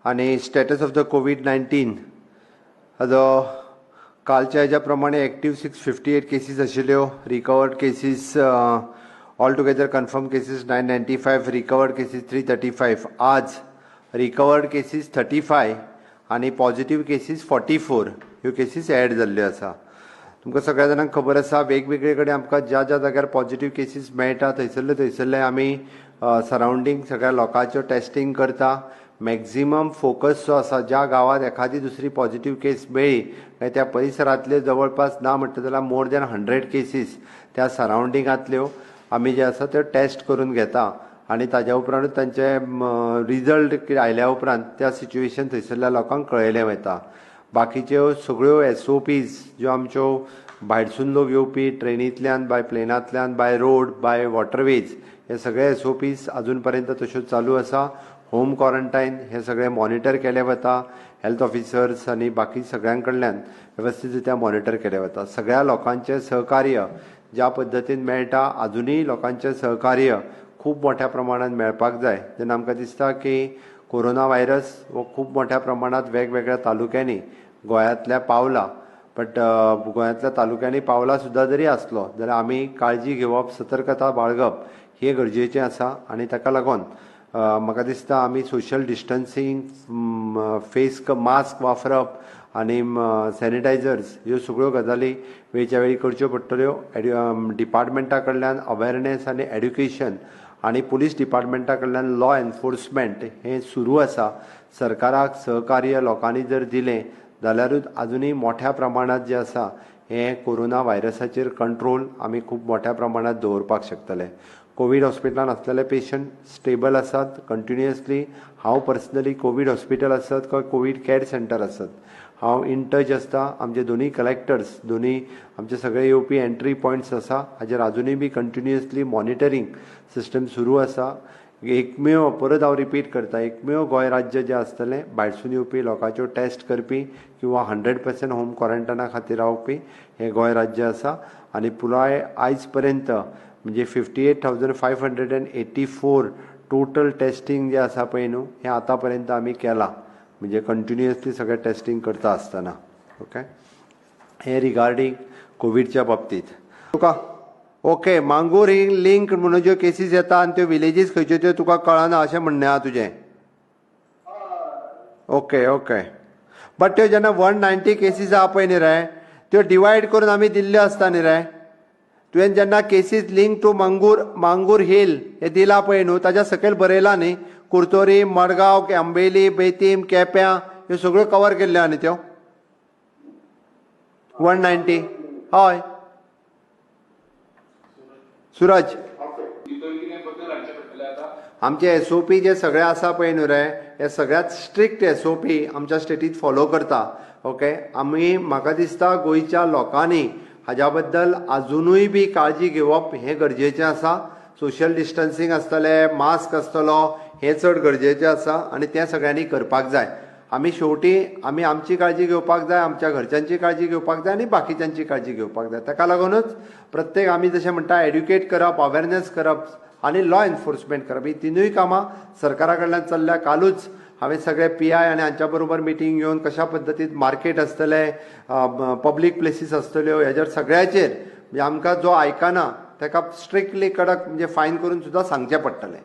आनी status of the Covid 19 हाजो कालच्या हेज्या प्रमाणे एक्टीव 658 केसीस आशिल्ल्यो. Recovered cases, all together confirm cases 995, recovered cases 335. आज रिकवर्ड केसीस 35 आनी पॉझिटिव्ह केसीस 44 ह्यो केसीस एड जाल्ल्यो आसा. तुमकां सगळ्या जाणांक खबर आसा, वेगवेगळे कडेन आमकां ज्या ज्या जाग्यार पॉझिटिव्ह केसीस मेळटा थंयसरले थंयसरले आमी सरावंडींग सगळ्या लोकांच्यो टेस्टिंग करता. मॅक्झिमम फोकस जो आसा, ज्या गांवांत एखादी दुसरी पॉझिटिव्ह केस मेळ्ळी काय त्या परिसरांतले जवळपास ना म्हणटा जाल्यार मोर दॅन 100 केसीस त्या सरावंडिंगांतल्यो आमी जे आसा त्यो टेस्ट करून घेता आनी ताज्या उपरांतूच तांचे रिजल्ट आयल्या उपरांत त्या सिच्युएशन थंयसरल्या लोकांक कळयलें वता. बाकीच्यो सगळ्यो एसओपीज ज्यो आमच्यो भायरसून लोक येवपी ट्रेनींतल्यान, बाय प्लेनांतल्यान, बाय रोड, बाय वॉटरवेज, हे सगळे एसओपीज अजून पर्यंत तश्यो चालू आसा. होम क्वॉरंटायन हे सगळे मॉनिटर केले वता. हेल्थ ऑफिसर्स आनी बाकी सगळ्यां कडल्यान वेवस्थीत मॉनिटर केले वता. सगळ्या लोकांचें सहकार्य ज्या पद्दतीन मेळटा, आजुनूय लोकांचें सहकार्य खूब मोठ्या प्रमाणात मेळपाक जाय. जेन्ना आमकां दिसता की कोरोना व्हायरस हो खूब मोठ्या प्रमाणात वेगवेगळ्या तालुक्यांनी गोंयांतल्या पावला, बट गोंयांतल्या तालुक्यांनी पावला सुद्दां जरी आसलो जाल्यार आमी काळजी घेवप, सतर्कता बाळगप हें गरजेचें आसा. आनी ताका लागून म्हाका दिसता आमी सोशल डिस्टन्सींग, फेस मास्क वापरप आनी सॅनिटायझर्स ह्यो सगळ्यो गजाली वेळच्या वेळी करच्यो पडटल्यो. डिपार्टमेंटा कडल्यान अवेरनेस आनी एड्युकेशन आनी पुलीस डिपार्टमेंटा कडल्यान लॉ एनफोर्समेंट हें सुरू आसा. सरकाराक सहकार्य लोकांनी जर दिलें जाल्यारूच आजुनूय मोठ्या प्रमाणांत जें आसा हें कोरोना व्हायरसाचेर कंट्रोल आमी खूब मोठ्या प्रमाणांत दवरपाक शकतले. कोवीड हॉस्पिटलान आसलेले पेशंट स्टेबल आसात कंटिन्युअसली. हांव पर्सनली कोवीड हॉस्पिटल आसत काय कोवीड कॅर सेंटर आसत हांव इन टच आसता. आमचे दोनूय कलेक्टर्स, दोनूय आमचे सगळे येवपी एंट्री पॉयंट्स आसा हाजेर आजुनूय बी कंटिन्युअसली मॉनिटरींग सिस्टम सुरू आसा. एकमेव परत हांव रिपीट करता, एकमेव गोंय राज्य जें आसतलें भायरसून येवपी लोकांच्यो टेस्ट करपी किंवा 100% होम क्वॉरंटायना खातीर रावपी हें गोंय राज्य आसा. आनी पुराय आयज पर्यंत म्हणजे 58,584 टोटल टेस्टिंग जें आसा पळय न्हू हें आतां पर्यंत आमी केलां, म्हणजे कंटिन्युअसली सगळें टेस्टिंग करता आसतना. ओके, हें रिगार्डींग कोविडच्या बाबतींत तुका ओके. मांगूर ही लिंक म्हणून ज्यो केसीस येता आनी त्यो विलेजीस खंयच्यो त्यो तुका कळना अशें म्हणणें आहा तुजें. ओके ओके, बट त्यो जेन्ना 190 केसीस आहा पळय न्ही रे, त्यो डिवायड करून आमी दिल्ल्यो आसता न्ही रे. तुवें जेन्ना cases link to Mangor hill हे दिला पळय न्हू, ताज्या सकयल बरयला न्ही कुर्तोरी, मडगांव, आंबेली, बेतीम, केप्यां ह्यो सगळ्यो कवर केल्ल्यो आहा न्ही त्यो 190. हय सुरज, आमचे एसओपी जे सगळे आसा पळय न्हू रे, हे सगळ्यात स्ट्रिक्ट एसओपी आमच्या स्टेटीत फॉलो करता. ओके, आमी म्हाका दिसता गोंयच्या लोकांनी हाज्या बद्दल आजुनूय बी काळजी घेवप हें गरजेचें आसा. सोशल डिस्टन्सींग आसतलें, मास्क आसतलो, हें चड गरजेचें आसा आनी तें सगळ्यांनी करपाक जाय. आमी शेवटी आमी आमची काळजी घेवपाक जाय, आमच्या घरच्यांची काळजी घेवपाक जाय आनी बाकीच्यांची काळजी घेवपाक जाय. ताका लागूनच प्रत्येक आमी जशें म्हणटा एड्युकेट करप, अवेरनेस करप आनी लॉ एनफोर्समेंट करप, ही तिनूय कामां सरकारा कडल्यान चल्ल्या. कालूच हांवें सगळे पीआय आनी हांच्या बरोबर मिटींग घेवन कशा पद्दतीन मार्केट आसतलें, पब्लीक प्लेसीस आसतल्यो, हेजेर सगळ्याचेर म्हणजे आमकां जो आयकना ताका स्ट्रिक्टली कडक म्हणजे फायन करून सुद्दां सांगचें पडटलें.